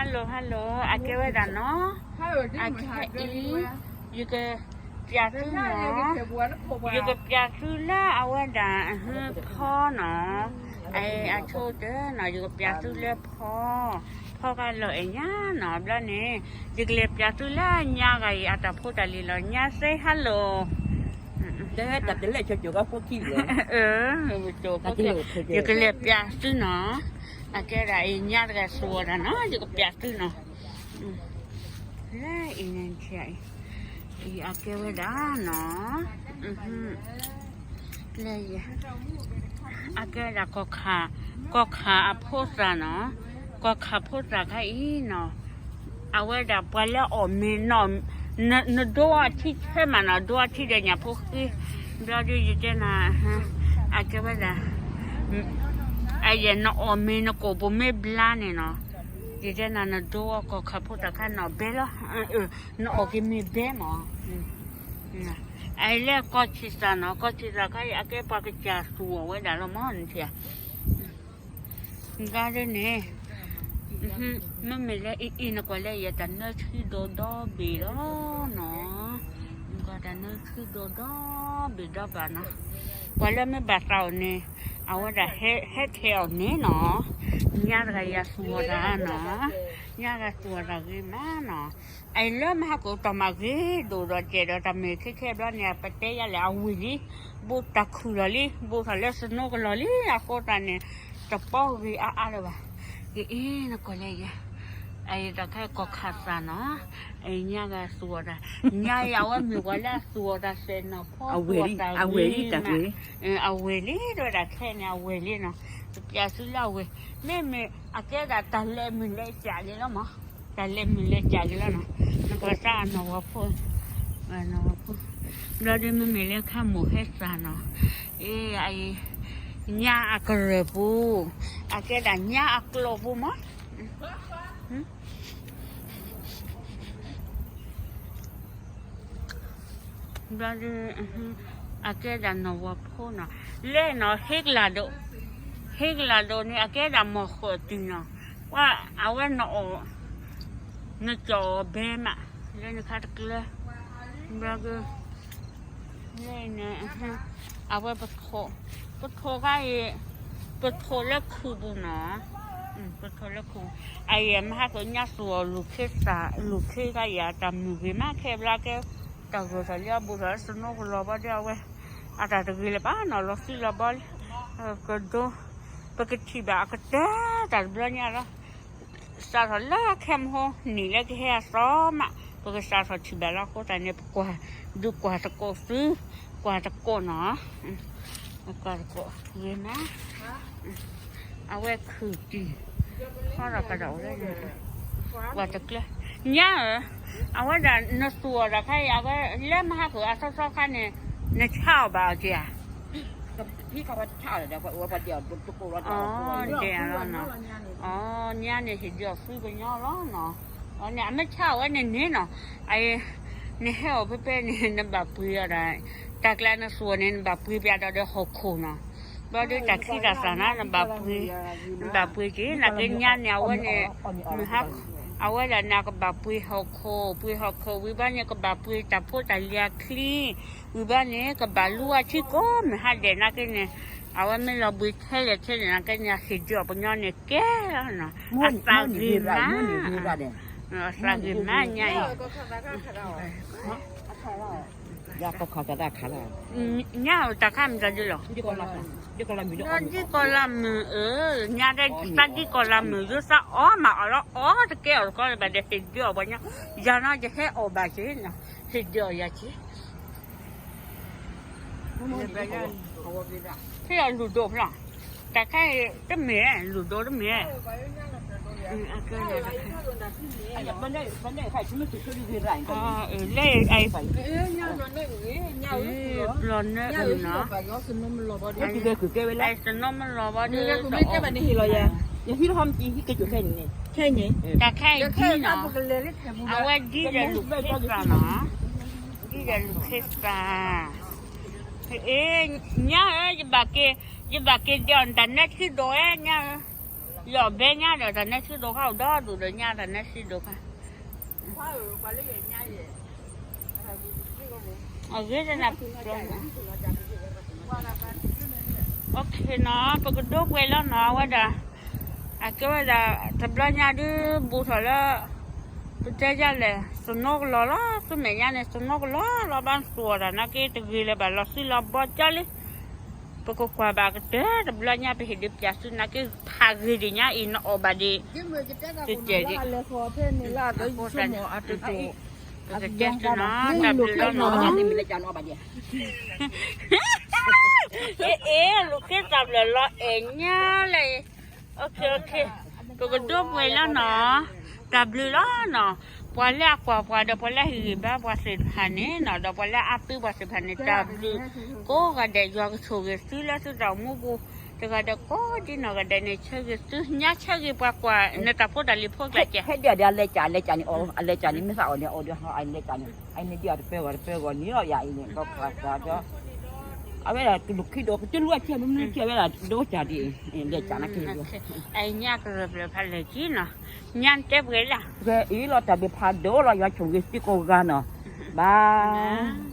hello hello အကဲဝဲဒၣ်နီၤ, အခဲအံၤ ယကပျးသုနီၤ, ယကပျးသုလၢအဝဲဒၣ် ဖီနီၤ, အဆိကတၢၢ်နီၤ ယကပျးသုလၢဖီ, ဖီကလီၤအဲၣ်ညါနီၤ ဘျီန့ၣ် ယကလဲၤပျးသုလၢညါဂၤအံၤအတၢ်ဖိတၢ်လံၤလီၤ, ညါ say hello တလဲၤ ယကလဲၤပျးသုနီၤ, အကဲဒၣ်အံၤညါတဂၤသူအီၤတၢ်နီၤ ယကပျးသုနီၤ, လၢအံၤန့ၣ် အံၤအကဲဝဲဒၣ်နီၤ, လၢ အကဲဒၣ် ကီၢ်ခါအဖိသၣ်နီၤ, ကီၢ်ခါဖိသၣ်ခါအံၤနီၤ, အဝဲဒၣ်ပှၤလၢအီၣ်မ့ၤနီၤ, နဒိအီထံဆဲမးနီၤ, ဒိအီထံဒီးညၣ်ဖိဃ့, ဘျီဒုးယတဲနၤ, အကဲဝဲဒၣ် အယဲၢ်နအီၣ်မ့ၤနကိာ်ပူၤမ့ၢ်ဘျါန့ၣ်နီၤ, ယတဲနၤ နဒိအီကီၢ်ခါဖိသၣ်ခါနီၤဘဲလီၤ, နအီၣ်က့ၤမ့ၤဘဲမး, အလဲၤကီၢ်ဆံးသၣ်နီၤ, ကီၢ်ဆံးသၣ်ခါအံၤ အကဲပှၤကစၢ်သူအီၤဝဲဒၣ်လီၤမး, နထံၣ်ဧါ, ဂၤဒ်န့ၣ် မ့မ့ၢ်လၢအံၤအံၤ နကွၢ်လၢယတၢ်နၢဆံးဒိၣ်ဒီဘ့ၣ်လီၤနီၤ, နကွၢ်တၢ်နၢဆံးဒိၣ်ဒီဘ့ၣ်ဒီဘၣ်နီၤ, ပှၤလၢမ့ၢ်ဘၣ်သးအီၤန့ၣ် အဝဲဒၣ်ဟဲထဲးအီၤန့ၣ်နီၤ, ညါတဂၤယၤသူအီၤတၢ်နီၤ, ညါတဂၤသူအီၤတၢ်ဂ့ၤမးနီၤ, အအံၤလၢမဟါကအိၣ်တၢ်မၤဂ့ၤဒိၣ်ဒီးကဲဒီးတၢ်မ့ၢ်ခဲခဲဘျီန့ၣ် ပတဲယၤလဲၣ် အဝံၤလံ, ဘိတၢ်ခုၣ်လီၤလံ, ဘိထီၣ်လၢစနိကလီၤလံ, အဃိသတးန့ၣ် တပီဂ့ၤအါအါလၢၤဘၣ်, အံၤအံၤ နကွၢ်လၢယၤ အအံၤတၢ်ခဲကီၢ်ခါသၣ်နီၤ, အအံၤညါဂၤသူအီၤတၢ်, ညါအံၤအဝဲမ့ၢ်ပှၤလၢအသူအီၤတၢ်စဲးနီၤဖီသူအီၤတၢ်ဂ့ၤမး, အဝဲၢ်လံ တဝဲဒၣ်ခဲန့ၣ် အဝဲၢ်လံနီၤ, တပျးသုလၢအဝဲၢ်, မ့မ့ၢ်အကဲဒၣ်တၢ်လဲၤမုာ်လဲၤစှၤလံလီၤမး, တၢ်လဲၤမုာ်လဲၤစှၤလံလီၤနီၤ, နကွၢ်စၢ်အနီၢ်ဝီဖိ, နီၢ်ဝီဖိ, ဘျီဒုးမ့မ့ၢ်လၢခါမိၢ်ဟဲသၣ်နီၤ, အံၤ ညါအကရၢၢ်ပူၤ, အကဲဒၣ်ညါအကျိာ်ပူၤမး, ဘျီဒုး အကဲဒၣ်နီၢ်ဝီဖိနီၤ, လဲၣ်နီၤ ဟ့ကလၤဒိၣ်, ဟ့ကလၤဒိၣ်န့ၣ် အကဲဒၣ်မီၢ်ဃၢၤတုၤနီၤ, ပှၤအဝဲနအီၣ် နကၠီၣ်အီၤဘဲမး, လၢနခါတကျၢၤ, ဘျီဒုး လၢန့ၣ် အဝဲ ပထိးခါအံၤ, ပထိးလၢခုးပူၤနီၤ, ပထိးလၢခုး, အအံၤမဟါကညါသူအီၤ လူၢ်ခ့သၣ် လူၢ်ခ့ခါအံၤ တၢ်မုာ်ဂ့ၤမး ခဲဘျီကဲ တၢ်ဂိၢ်ထီၣ်လံ အဘူးထီၣ်လၢစနိကလီၤဘီဒ်အဝဲ, အတၢ်တဂ့ၤလၢၤဘၣ်နီၤ လီၤသံလီၤဘီလံ, ကဒိ ပကထံၣ်ဘၣ်အကတၢၢ်တၢ်တဘျီညါလီၤ စးထီၣ်လၢခဲမဟိ နံၣ်လၢကဟဲအသီမး ပကစးထီၣ်ထံၣ်ဘၣ်လီၤ. အဃိသတးန့ၣ် ပကွၢ်, ဒုးကွၢ်သကိးသု, ကွၢ်သကိးနီၤ, ကွၢ်သကိး, ဂ့ၤမး, အဝဲခုၣ်တံၢ်, ခီဒီးကဒီးဝဲ, ကွၢ်တကျၢၤ, ညါဧၢ, အဝဲဒၣ်နသူၣ်အီၤတၢ်ခါအံၤ အဝဲလၢမဟါဃုာ်အသီသီခါန့ၣ် နဆါအီၤဘၣ်အီၤက့ၤဧါ ဒဲးလီၤနီၤ, ညါန့ၣ်ဟ့ၣ်ဒုးအီၤသံကညီလီၤနီၤ, န့ၣ် အမ့ၢ်ဆါအီၤဝဲန့ၣ်န့ၣ်နီၤ, နဟဲအီၤဖဲဖဲန့ၣ် နဘၣ်ပှ့ၤအီၤဒီး, တၢ်ကျါနသူၣ်အီၤန့ၣ် နဘၣ်ပှ့ၤပျးဒီးဒီးဟီၣ်ခိၣ်နီၤ, ဘျီဒုးတၢ်ခံတၢ်သၣ်န့ၣ် နဘၣ်ပှ့ၤ, နဘၣ်ပှ့ၤက့ၤ နာ်က့ညါန့ၣ် အဝဲန့ၣ်, မုၢ်ဟါ, အဝဲဒၣ်န့ၣ် ကဘၣ်ပှ့ၤဟီၣ်ခိၣ်, ပှ့ၤဟီၣ်ခိၣ်ဝံၤဘျီန့ၣ် ကဘၣ်ပှ့ၤတၢ်ဖိတၢ်လံၤအချံ, ဝံၤဘျီန့ၣ် ကဘၣ်လူအထံကိးမုၢ်ဟါဒဲးနာ်က့န့ၣ်, အဝဲမ့ၢ်လီၤဘှံးထဲလဲၣ်ထဲလဲၣ်နာ်က့န့ၣ် ဟ့ၣ်ဒုးအီၤပညီန့ၣ်ကဲလီၤနီၤ, အသးဂ့ၤမး, အသးဂ့ၤမးညါအံၤ ညါဧိၤ တၢ်ခါမတၤဒုလီၤ, ဒ်ကီၢ်လၢမုာ်ဧၢ, ညါဒ်သးဒ်ကီၢ်လၢမုာ် ယသးအီၣ်မးအီၣ်လီၤ အီၣ်တကဲအီၣ်တကီလၢၤဘၣ်ဒီး ဟ့ၣ်ဒုးအီၤပှၤညီ, ယၤနီၤ ယဟဲအီၣ်ဘၣ်က့ၤနီၤ, ဟ့ၣ်ဒုးအီၤယၤက့ၤ ဖဲအီၤလူၤဒိၣ်ဖျီ, တၢ်ခါအံၤတမ့ၢ်, လူၤဒိၣ်တမ့ၢ်, လၢ ပျီၢ်နၢအုၣ်နီၤ, စနိမလီၤဘီဒုး, တၢ်ခါအံၤဒ်နီၤ, အဝဲဒ်ဒီးလူၤခ့သၣ်နီၤ, ဒ်ဒီးလူၤခ့သၣ်, အ့ ညါဧၢ, ယဘၣ်က့ၤဒဲးအီၤ နတၢ်နၢဆံးဒိၣ်ဧါ ညါဧၢ ယီၢ်ဘဲညါဒီးတၢ်နဲဆံဒိၣ်ခါအိၣ်ဒီဒူၣ်ဒီးညါတၢ်နဲဆံဒိၣ်ခါ အဂ့ၤတနၢ်ပျီ နီၤ ပကဒိပှဲၤလီၤနီၤ အဝဲဒၣ် အကဲဝဲဒၣ် တဘျီညါဒုးဘူးထီၣ်လၢ ပတဲယၤလဲၣ် စနိကလီၤလီၤ သုမဲာ်ညါန့ၣ် စနိကလီၤလီၤ ဘၣ်သူၣ်အီၤတၢ်နာ်က့ တဂ့ၤလၢၤဘၣ် လီၤသံလီၤဘီကၠီလံ ပကကွၢ်ဘၣ်ကတၢၢ်တဘျီညါ ပဟ့ၣ်ဒုးပၠးသုနာ်က့ ဖးဂ့ၤဒံးညါအံၤ နအီၣ်ဘၣ်ဒံး တကဲးဒံး အဃိသတးန့ၣ် ပကတဲသုနီၤ တၢ်ဘျုးလီၤနီၤ အ့ အ့ လူၤခ့တၢ်ဘျုးလီၤအဲၣ်ညါလဲၣ် ပကဒိပှဲၤလီၤနီၤ တၢ်ဘျုးလီၤနီၤ ပှၤလၢအကွၢ်ပှၤဒီးပှၤလၢအဟ့ၣ်ဂံၢ်ဘါပှၤသ့ၣ်တဖၣ်န့ၣ်နီၤ ဒီးပှၤလၢအအါပၢပှၤသ့ၣ်တဖၣ်န့ၣ် တၢ်ဘျုးကိးဂၤဒဲး ယွၤကဆိၣ်ဂ့ၤသုလၢသုတၢ်အိၣ်မူပူၤ တဂၤဒီးကိးဒ်နီၢ်ဂၤဒဲးန့ၣ် ဆၢဂ့ၤသု ညါဆၢဂ့ၤပှၤကွၢ် နတၢ်ဖိတၢ်လံၤဖိကျဲးကဲး ဟဲဒ်အလဲၤကၢ် အလဲၤကၢ်န့ၣ် အလဲၤကၢ်န့ၣ် မ့ၢ်သးအီၤန့ၣ် အီၤဒီး အလဲၤကၢ်န့ၣ် အန့ၣ်ဒ်အီၤတပၢၤဂီၤတပၢၤဂီၤန့ၣ်လီၤ ယၤအံၤန့ၣ် ဒီးပှၤဒီး အဝဲဒၣ်ကလူးခံဒီး ကတလူအထံ မ့မ့ၢ်ထံ အဝဲဒၣ်ဒိကၢ်ဒ်အံၤ လဲၤကၢ်နာ်က့ အညါကရၢၢ်ဖးလဲၢ်ကံနီၤ ညါတဲပှဲၤလၢ အံၤလီၤတၢ်ဘျုးဖးဒိၣ်လီၤ ယွၤဆိၣ်ဂ့ၤသုကိးဂၤနီၤ ဘၣ်